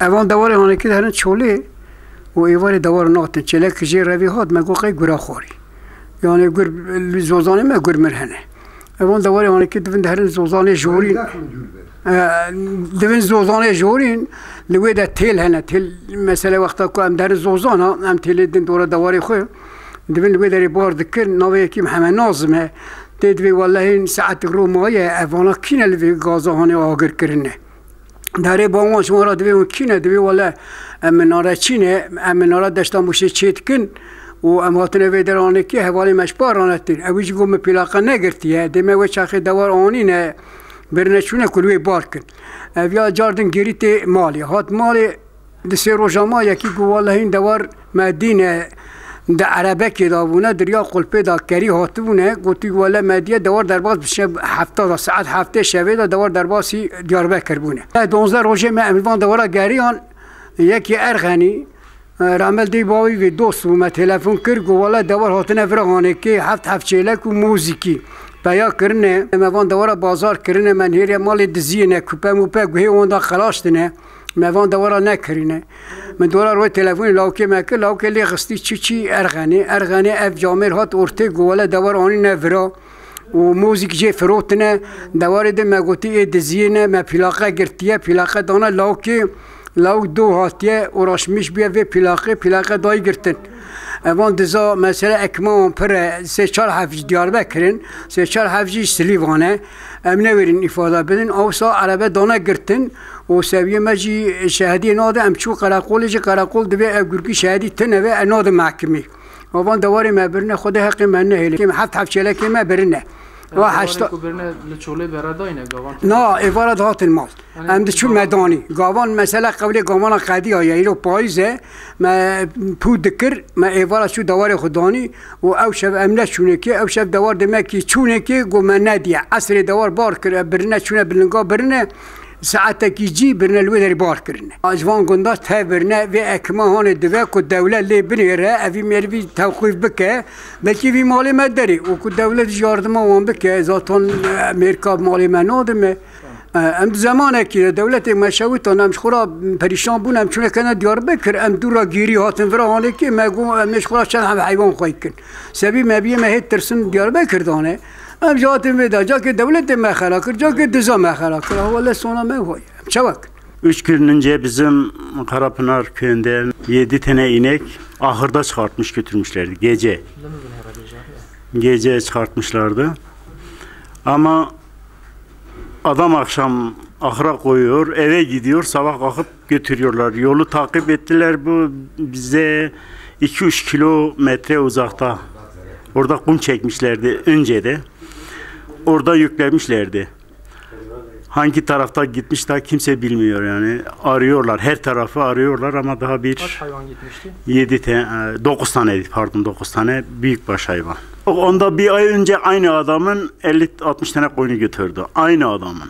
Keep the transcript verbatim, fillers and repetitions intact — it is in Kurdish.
Evan dewarê hanekî de herin Çolê û êvarê dewar natin. Çêlek jê revî hat, me got qey gura xwarî. Yani gur, li zozanê me gur mir hene. Evan dewarê hanekî divin de herin zozanê jorîn. E, divin zozanê jorîn, li wê de têl hene. Têl, mesele wexta ku em derin zozana, em têlê din dora dewarê xwe. Divin li wê derê bar dikin, navê yekî Mihemed Nazim e. Tê divê wellehî saetek ro maye, evana kîne li vê gaza hanê agir kirine. Derê bawan ji wan re divê hûn kî ne? Divê wele em minare çî ne, em minare deşta Mûşê çê dikin û em hatine vê deranê kê hevalê me ji par ranetin. Ew jî got min pîlaqe negirtiye. Dê me wê çaxê dewar anîne, birine çûne ku li wê bar kin. Ev ya car din gêrî tê malê. Hat malê, di sê roja ma yekî got, "Wallahî dewar me dîne, di erebekê de bûne, di riya qulpê de kerî hatibûne." Gotî, "Wele me diye dewar derbas bi şev hefta de, saet heftê şevê de dewar derbasî Diyarbekir bûne." E, donzdeh rojê me em li van dewara geriyan, yekî Erxenî, e, Ramel Dêy Bawî vê dost bû, me telefon kir, got, "Wele dewar hatine vira hanê kê heft heft çêlek û muzîkî peya kirine." Me van dewara bazar kirine, me nêriye malê diziyê ne, kupe mupe guhê wan da xelaştine. Me van dewara nekirîne. Min dora roy telefonê lawkê me kir, lawkê lê xistî çû çî Erxenê. Erxenê ev camêr hat ortê, got, "Wele dewar anîne vira." Û muzîk jê firotine. Dewarê de me gotî, "Ê diziyê ne, me pîlaqe girtiye." Pîlaqe dane lawkê, lawk do hatiye, uğraşmış bûye vê pîlaqê, pîlaqe dayî girtin. Evan diza mesele ekma wan pir e, sê çar heb ji Diyarbekir in, sê çar heb jî Silîvan e. Em newêrin îfade bidin, awsa erebe dane girtin û seviyê me jî şehidiyê nade, em çû qereqolê, ji qereqol divê ev gurkî şehidî tine ve, e, nade mehkimî. Gavan dewarê me birine, Xwedê heqê me nehêle. Kêm heft heft çêlekê me birine. Wa Dewarê heşta ku birine li Çolê beredayne, gavan tê. Na, êvara dihatin mal. Yanî Em diçûn gavan medanî. Gavan mesela qewlê gavana qediya ye. Îro payîz e. Me pû dikir, me êvara çû dewarê xwe danî û ew şev em neçûnê kê. Ew şev dewar demekî çûnê kê, got me nediye. Esrê dewar bar kir, e, birine çûne bilinga birine. Saetekî cî birine li wê derê bar kirine. Ji van gunda tev birine, vê ekima hanê dive ku dewlet lê binêre, evî mêrivî tewqîf bike, belkî vî malê me derê û ku dewlet jî yardima wan bike, zaten, e, mêrka malê me nadime. E, em di zemanekî de dewletê me şewitane, em ji xwe re perîşan bûn, em çûne kene Diyarbekir, em dû re gêrî hatin vira hanê kê, me got, em ê ji xwe re çend heb heywan xwey kin. Sebî mebiyê me hê tirsin Diyarbekir dane. Em jî hatin vê de, cakê dewletê me xera kir, cakê diza me xera kir. Awa le sona me hoy. Em çawa kin? Üç gün önce bizim Karapınar köyünden yedi tane inek ahırda çıkartmış götürmüşlerdi gece. Gece çıkartmışlardı. Ama adam akşam ahıra koyuyor, eve gidiyor, sabah kalkıp götürüyorlar. Yolu takip ettiler. Bu bize iki üç kilometre uzakta. Orada kum çekmişlerdi önce de. Orada yüklemişlerdi. Hangi tarafta gitmiş daha kimse bilmiyor yani. Arıyorlar, her tarafı arıyorlar ama daha bir Kaç hayvan gitmişti? Yedi tane, dokuz tane, pardon, dokuz tane büyükbaş hayvan. Onda bir ay önce aynı adamın elli altmış tane koyunu götürdü. Aynı adamın.